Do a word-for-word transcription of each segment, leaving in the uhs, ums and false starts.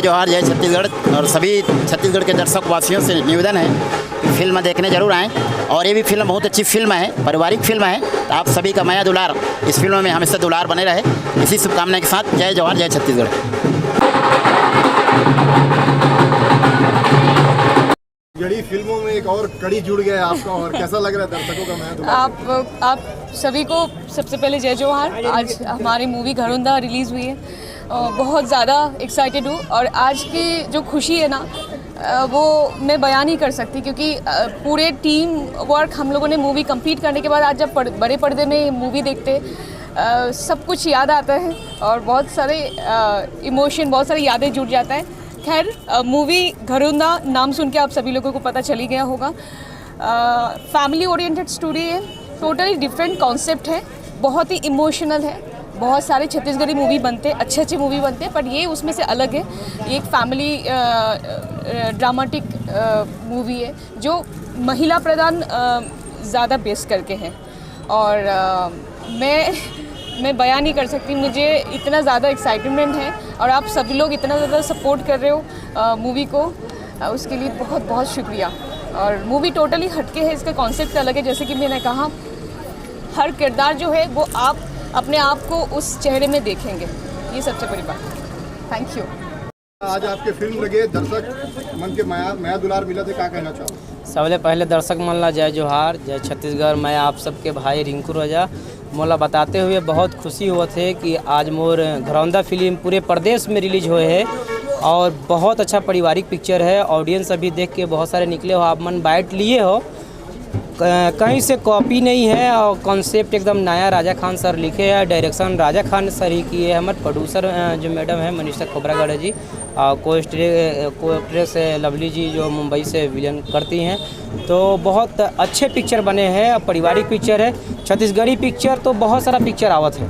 जोहार, जय छत्तीसगढ़। और सभी छत्तीसगढ़ के दर्शक वासियों से निवेदन है कि फिल्म देखने जरूर आएँ। और ये भी फिल्म बहुत अच्छी फिल्म है, पारिवारिक फिल्म है। तो आप सभी का मया दुलार इस फिल्म में हमेशा दुलार बने रहे, इसी शुभकामना के साथ जय जोहार, जय छत्तीसगढ़। जड़ी फिल्मों में एक और कड़ी जुड़ गया है आपका, और कैसा लग रहा है दर्शकों का मया दुलार? आप आप सभी को सबसे पहले जय जोहार। आज हमारी मूवी घरोंदा रिलीज हुई है। अ, बहुत ज़्यादा एक्साइटेड हूँ और आज की जो खुशी है ना, अ, वो मैं बयां नहीं कर सकती, क्योंकि अ, पूरे टीम वर्क, हम लोगों ने मूवी कंप्लीट करने के बाद आज जब पड़, बड़े पर्दे में मूवी देखते, अ, सब कुछ याद आता है और बहुत सारे इमोशन, बहुत सारी यादें जुड़ जाता है। खैर, मूवी घरोंदा नाम सुन के आप सभी लोगों को पता चल ही गया होगा। फैमिली ओरिएंटेड स्टोरी है, टोटली डिफरेंट कॉन्सेप्ट है, बहुत ही इमोशनल है। बहुत सारे छत्तीसगढ़ी मूवी बनते हैं, अच्छे अच्छे मूवी बनते हैं, पर ये उसमें से अलग है। ये एक फैमिली ड्रामेटिक मूवी है जो महिला प्रधान ज़्यादा बेस करके है। और अ, मैं मैं बयां नहीं कर सकती, मुझे इतना ज़्यादा एक्साइटमेंट है और आप सभी लोग इतना ज़्यादा सपोर्ट कर रहे हो मूवी को। अ, उसके लिए बहुत बहुत शुक्रिया। और मूवी टोटली हटके है, इसका कॉन्सेप्ट अलग है। जैसे कि मैंने कहा, हर किरदार जो है वो आप अपने आप को उस चेहरे में देखेंगे, ये सबसे बड़ी बात है। Thank you. आज आपके फिल्म लगे, दर्शक मन के मया मया दुलार मिला थे, क्या कहना चाहो? सबले पहले दर्शक मन ला जय जोहार, जय छत्तीसगढ़। मैं आप सबके भाई रिंकू रजा। मोला बताते हुए बहुत खुशी होवत हे कि आज मोर घरौंदा फिल्म पूरे प्रदेश में रिलीज होए हे और बहुत अच्छा पारिवारिक पिक्चर है। ऑडियंस अभी देख के बहुत सारे निकले हो, आप मन बाइट लिए हो, क- कहीं से कॉपी नहीं है और कॉन्सेप्ट एकदम नया राजा खान सर लिखे हैं, डायरेक्शन राजा खान सर ही किए हैं। हमारे प्रोड्यूसर अ, जो मैडम है मनीषा खोबरागढ़ जी, और को को एक्ट्रेस है लवली जी जो मुंबई से विलन करती हैं। तो बहुत अच्छे पिक्चर बने हैं, पारिवारिक पिक्चर है। छत्तीसगढ़ी पिक्चर तो बहुत सारा पिक्चर आवत है,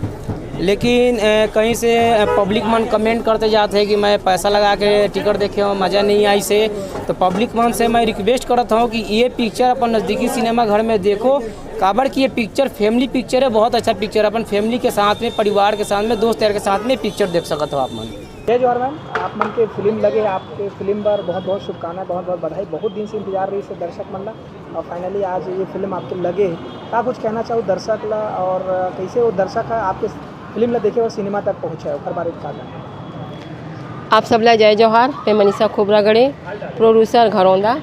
लेकिन अ, कहीं से पब्लिक मन कमेंट करते जाते हैं कि मैं पैसा लगा के टिकट देखे हूँ, मज़ा नहीं आई से। तो पब्लिक मन से मैं रिक्वेस्ट करत हूँ कि ये पिक्चर अपन नज़दीकी सिनेमा घर में देखो, काबर कि ये पिक्चर फैमिली पिक्चर है, बहुत अच्छा पिक्चर है। अपन फैमिली के साथ में, परिवार के साथ में, दोस्त यार के साथ में पिक्चर देख सकत हो आप मन। जय जोहार मैम, आप मन के फिल्म लगे, आपके फिल्म बर बहुत बहुत शुभकामनाएं, बहुत बहुत बधाई। बहुत दिन से इंतजार रही से दर्शक मन ला, और फाइनली आज ये फिल्म आपके लगे हे। का कुछ कहना चाहो दर्शक ला, और कैसे वो दर्शक है आपके फिल्म ला देखे और सिनेमा तक पहुँचा है, ओकर बारे में का कहना? आप सबला जय जोहार। मैं मनीषा खोबरागढ़े, प्रोड्यूसर घरौंदा।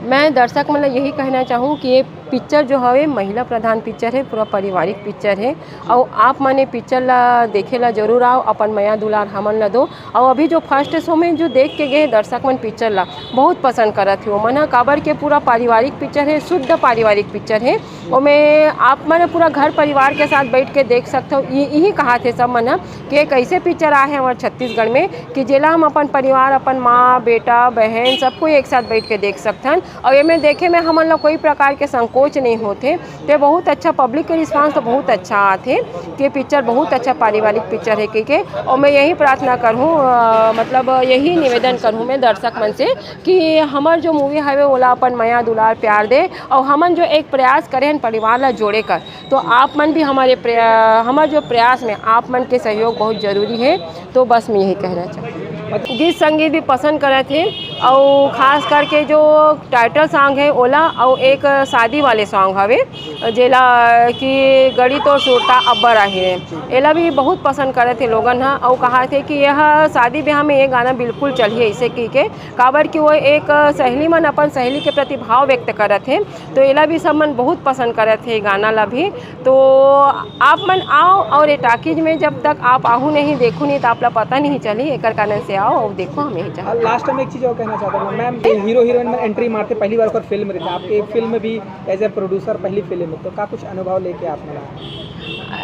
मैं दर्शक मन ला यही कहना चाहूँ कि ये पिक्चर जो हवे महिला प्रधान पिक्चर है, पूरा पारिवारिक पिक्चर है। और आप मन ये पिक्चर ला देखे ला जरूर आओ, अपन मया दुलार हमन ला दो। और अभी जो फर्स्ट शो में जो देख के गए दर्शक मन पिक्चर ला, बहुत पसंद करत हे ओमन ह, काबर के पूरा पारिवारिक पिक्चर है, शुद्ध पारिवारिक पिक्चर है। ओमे आप मन पूरा घर परिवार के साथ बैठ के देख सकते हो। ये यही कहा थे सब मन ह कि एक ऐसे पिक्चर आए हैं हमारे छत्तीसगढ़ में कि जेला हम अपन परिवार, अपन माँ, बेटा, बहन, सब कोई एक साथ बैठ के देख सकथन। और एमे देखे में हमन ला कोई प्रकार के संकोच नहीं होथे। तो बहुत अच्छा, पब्लिक के रिस्पांस तो बहुत अच्छा आथे कि पिक्चर बहुत अच्छा पारिवारिक पिक्चर है कहिके। और मैं यही प्रार्थना करहूँ, अ, मतलब यही निवेदन करहूँ मैं दर्शक मन से कि हमर जो मूवी हवे ओला अपन मया दुलार प्यार दे, और हमन जो एक प्रयास करे हन परिवार ला जोड़े कर, तो आप मन भी हमारे प्रया-, हमर जो प्रयास में आप मन के सहयोग बहुत जरूरी है। तो बस मैं यही कहना चाहूँ। गीत संगीत भी पसंद करत हे, और खास करके जो टाइटल सॉन्ग है ओला, और एक शादी वाले सॉन्ग हवे जेला कि गड़ी तोर सुरता अब्बर आही रे, एला भी बहुत पसंद करत हे लोगन ह। और कहा थे कि यह शादी ब्याह में ये गाना बिल्कुल चलिए ऐसे की के, काबर कि वो एक सहेली मन अपन सहेली के प्रति भाव व्यक्त करत हे, तो एला भी सब मन बहुत पसंद करत हे गाना ला भी। तो आप मन आओ और ये टाकीज में जब तक आप आहू नहीं, देखू नहीं, तो आप ला पता नहीं चली। एकर कारण से आओ और देखो, हम यही चाहते हैं। लास्ट में एक चीज़ और कहना चाहता हूँ मैम, हीरो हीरोइन में एंट्री मारते पहली बार ओकर फिल्म रहता, आपके फिल्म भी एज ए प्रोड्यूसर पहली फिल्म है, तो का कुछ अनुभव लेके आप मिला?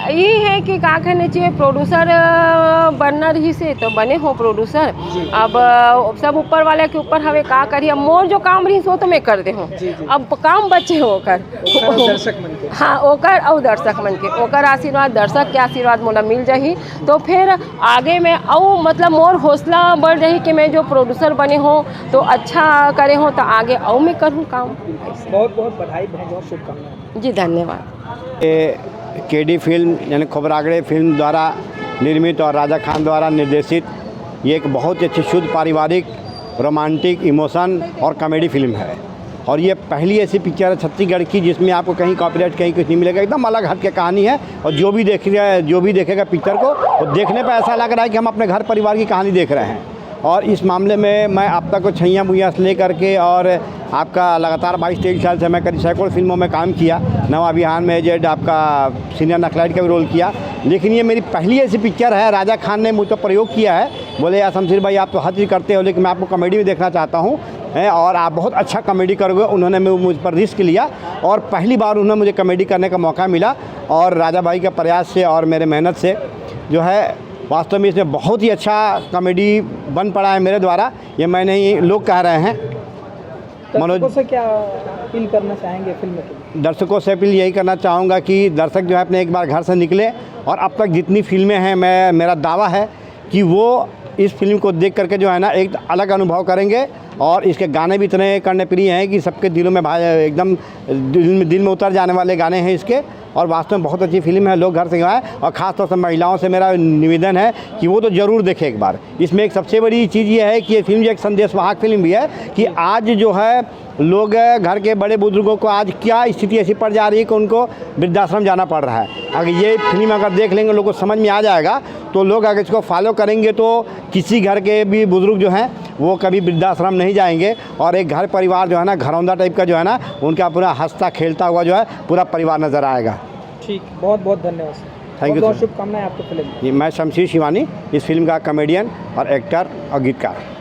यही है कि का कहना चाहिए, प्रोड्यूसर अ, बनना रही से तो बने हो प्रोड्यूसर। अब अ, सब ऊपर वाला के ऊपर हवे, का करी। अब मोर जो काम रही सो तो मैं कर दे हूँ। अब काम बचे हो ओकर। ओकर दर्शक मन के। हाँ, ओकर और दर्शक मन के, ओकर आशीर्वाद, दर्शक के आशीर्वाद मोला मिल जाही, तो फिर आगे में अउ मतलब मोर हौसला बढ़ जाही कि मैं जो प्रोड्यूसर बने हो तो अच्छा करे हो, तो आगे अउ मैं करूँ काम। बहुत बहुत बधाई, बहुत बहुत शुभकामनाएं। जी, धन्यवाद। ये केडी फिल्म यानी खोबरागड़े फिल्म द्वारा निर्मित और राजा खान द्वारा निर्देशित ये एक बहुत ही अच्छी शुद्ध पारिवारिक रोमांटिक इमोशन और कॉमेडी फिल्म है। और ये पहली ऐसी पिक्चर है छत्तीसगढ़ की जिसमें आपको कहीं कॉपीराइट, कहीं कुछ नहीं मिलेगा। एकदम अलग हट के कहानी है। और जो भी देख रहा है, जो भी देखेगा पिक्चर को, तो देखने पर ऐसा लग रहा है कि हम अपने घर परिवार की कहानी देख रहे हैं। और इस मामले में मैं आप तक को छैया बुइया से लेकर के और आपका लगातार बाईस तेईस साल से मैं करीब सैकड़ों फिल्मों में काम किया। नवा बिहार में एजेड आपका सीनियर नक्सलाइट का भी रोल किया, लेकिन ये मेरी पहली ऐसी पिक्चर है। राजा खान ने मुझ पर प्रयोग किया है, बोले, "यार शमशेर भाई, आप तो हर चीज़ करते हो, लेकिन मैं आपको कॉमेडी में देखना चाहता हूँ, हैं, और आप बहुत अच्छा कॉमेडी करोगे।" उन्होंने मु-, मुझ पर रिस्क लिया और पहली बार उन्होंने मुझे कॉमेडी करने का मौका मिला। और राजा भाई के प्रयास से और मेरे मेहनत से जो है, वास्तव में इसमें बहुत ही अच्छा कॉमेडी बन पड़ा है मेरे द्वारा, ये मैं नहीं, लोग कह रहे हैं। मनोज, दर्शकों से क्या अपील करना चाहेंगे फिल्म के लिए? दर्शकों से अपील यही करना चाहूँगा कि दर्शक जो है अपने एक बार घर से निकले, और अब तक जितनी फिल्में हैं, मैं, मेरा दावा है कि वो इस फिल्म को देख करके जो है ना, एक अलग अनुभव करेंगे। और इसके गाने भी इतने कर्णप्रिय हैं कि सबके दिलों में भाई एकदम दिल में, दिल में उतर जाने वाले गाने हैं इसके। और वास्तव में बहुत अच्छी फिल्म है, लोग घर से आएँ। और ख़ास तौर से महिलाओं से मेरा निवेदन है कि वो तो ज़रूर देखें एक बार। इसमें एक सबसे बड़ी चीज़ ये है कि ये फिल्म जो एक संदेशवाहक फिल्म भी है कि आज जो है लोग, घर के बड़े बुजुर्गों को आज क्या स्थिति ऐसी पड़ जा रही है कि उनको वृद्धाश्रम जाना पड़ रहा है। अगर ये फिल्म अगर देख लेंगे, लोगों को समझ में आ जाएगा, तो लोग अगर इसको फॉलो करेंगे तो किसी घर के भी बुजुर्ग जो हैं, वो कभी वृद्धाश्रम नहीं जाएंगे। और एक घर परिवार जो है ना, घरौंदा टाइप का जो है ना, उनका पूरा हंसता खेलता हुआ जो है, पूरा परिवार नज़र आएगा। ठीक, बहुत बहुत धन्यवाद सर। Thank you, बहुत sir. शुभकामनाएं आपको फिल्म में। जी, मैं शमशेर शिवानी, इस फिल्म का कॉमेडियन और एक्टर और गीतकार।